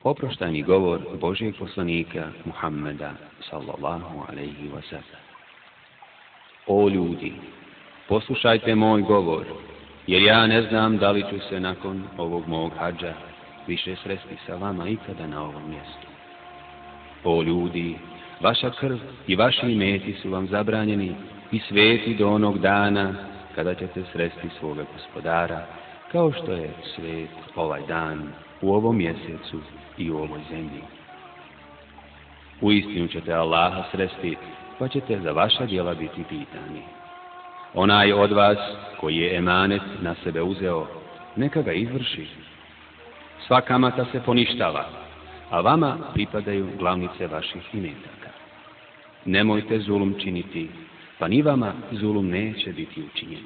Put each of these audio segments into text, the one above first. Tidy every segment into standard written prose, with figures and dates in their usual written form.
Oproštajni govor Božijeg poslanika Muhammeda sallallahu alejhi ve sellem. O ljudi, poslušajte moj govor, jer ja ne znam da li ću se nakon ovog mog hadža više sresti sa vama ikada na ovom mjestu. O ljudi, vaša krv i vaši imeti su vam zabranjeni i sveti do onog dana kada ćete sresti svoga gospodara, kao što je svet ovaj dan u ovom mjesecu i u ovoj zemlji. Uistinu ćete Allaha sresti, pa ćete za vaša djela biti pitani. Onaj od vas koji je emanet na sebe uzeo, neka ga izvrši. Sva kamata se poništava, a vama pripadaju glavnice vaših imetaka. Nemojte zulum činiti, pa ni vama zulum neće biti učinjen.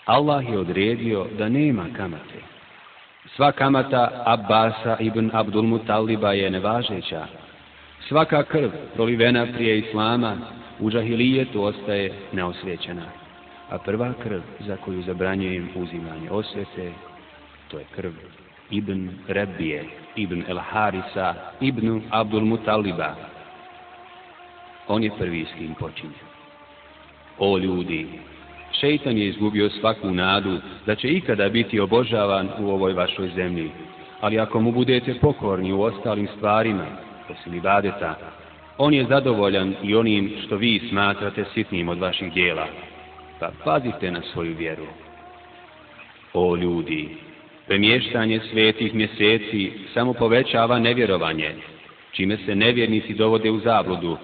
Allah je odredio da nema kamate. Sva kamata Abbasa ibn Abdul Mutaliba je nevažeća. Svaka krv prolivena prije Islama u džahilijetu ostaje neosvećena, a prva krv za koju zabranjujem uzimanje osvete, to je krv Ibn Rebije, Ibn El Harisa, Ibn Abdul Mutaliba. On je prvi s kim počinje. O ljudi, šejtan je izgubio svaku nadu da će ikada biti obožavan u ovoj vašoj zemlji, ali ako mu budete pokorni u ostalim stvarima, osim ibadeta, on je zadovoljan i onim što vi smatrate sitnim od vaših djela, pa pazite na svoju vjeru. O ljudi, premještanje svetih mjeseci samo povećava nevjerovanje, čime se nevjernici dovode u zabludu.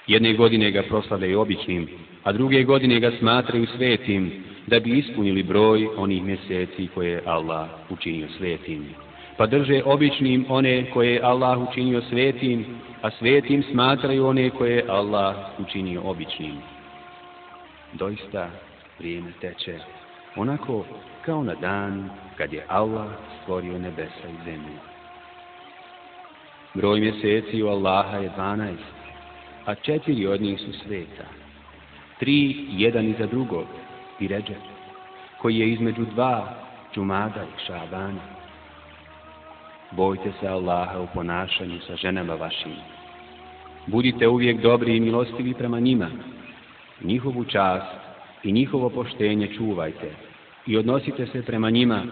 Jedne godine ga proslavljaju običnim, a druge godine ga smatraju svetim, da bi ispunili broj onih mjeseci koje je Allah učinio svetim. Pa drže običnim one koje je Allah učinio svetim, a svetim smatraju one koje je Allah učinio običnim. Doista vrijeme teče, onako kao na dan kad je Allah stvorio nebesa i zemlju. Broj mjeseci u Allaha je 12, a 4 od njih su sveta. 3 jedan iza drugog, i Redžep, koji je između 2 Džumada i Šabana. Bojte se Allaha u ponašanju sa ženama vašim. Budite uvijek dobri i milostivi prema njima. Njihovu čast i njihovo poštenje čuvajte i odnosite se prema njima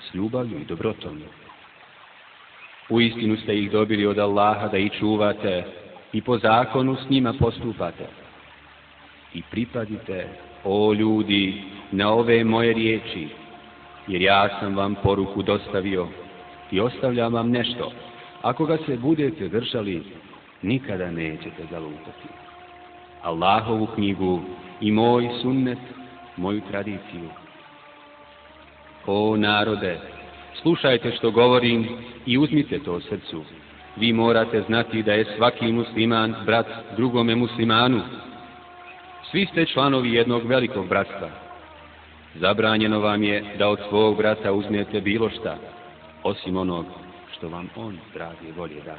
s ljubavlju i dobrotom. Uistinu ste ih dobili od Allaha da ih čuvate i po zakonu s njima postupate. I pripadite, o ljudi, na ove moje riječi, jer ja sam vam poruku dostavio i ostavljam vam nešto. Ako ga se budete držali, nikada nećete zalutati. Allahovu knjigu i moj sunnet, moju tradiciju. O narode, slušajte što govorim i uzmite to srcu. Vi morate znati da je svaki musliman brat drugome muslimanu. Svi ste članovi jednog velikog bratstva. Zabranjeno vam je da od svog brata uzmete bilo šta, osim onog što vam on drage volje da.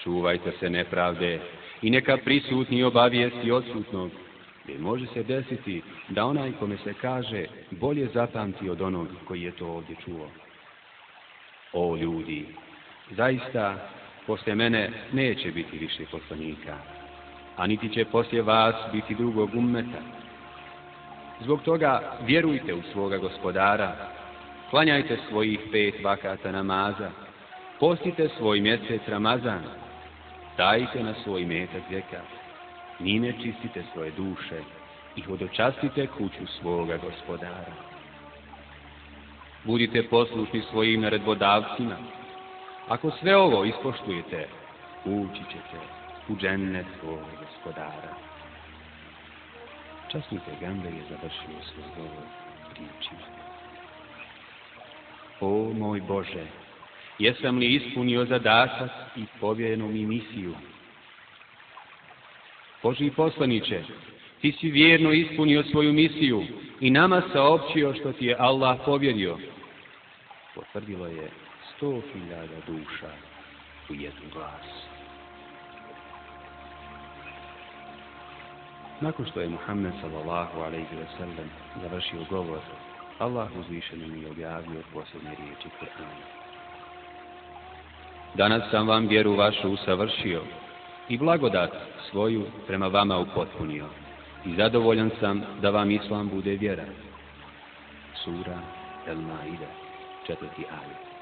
Čuvajte se nepravde i neka prisutni obavijesti odsutnog, jer može se desiti da onaj kome se kaže bolje zapamti od onog koji je to ovdje čuo. O ljudi, zaista poslije mene neće biti više poslanika, a niti će poslije vas biti drugog ummeta. Zbog toga vjerujte u svoga gospodara, klanjajte svojih 5 vakata namaza, postite svoj mjesec Ramazan, dajte na svoj metak zekat, njime čistite svoje duše i hodočastite kuću svoga gospodara. Budite poslušni svojim naredbodavcima. Ako sve ovo ispoštujete, ući ćete u džennet svoga gospodara. Časni pejgamber je završio svoj govor riječima: O moj Bože, jesam li ispunio zadatak i povjerenu mi misiju? Božji poslaniče, ti si vjerno ispunio svoju misiju i nama saopćio što ti je Allah povjerio. Potvrdilo je 100.000 duša u jedan glas. Nakon što je Muhammed sallallahu alejhi ve sellem završio govor, Allah uzvišeni mi objavio posljednje riječi Kur'ana. Danas sam vam vjeru vašu usavršio i blagodat svoju prema vama upotpunio i zadovoljan sam da vam Islam bude vjera. Sura El-Maide, 4. ajet.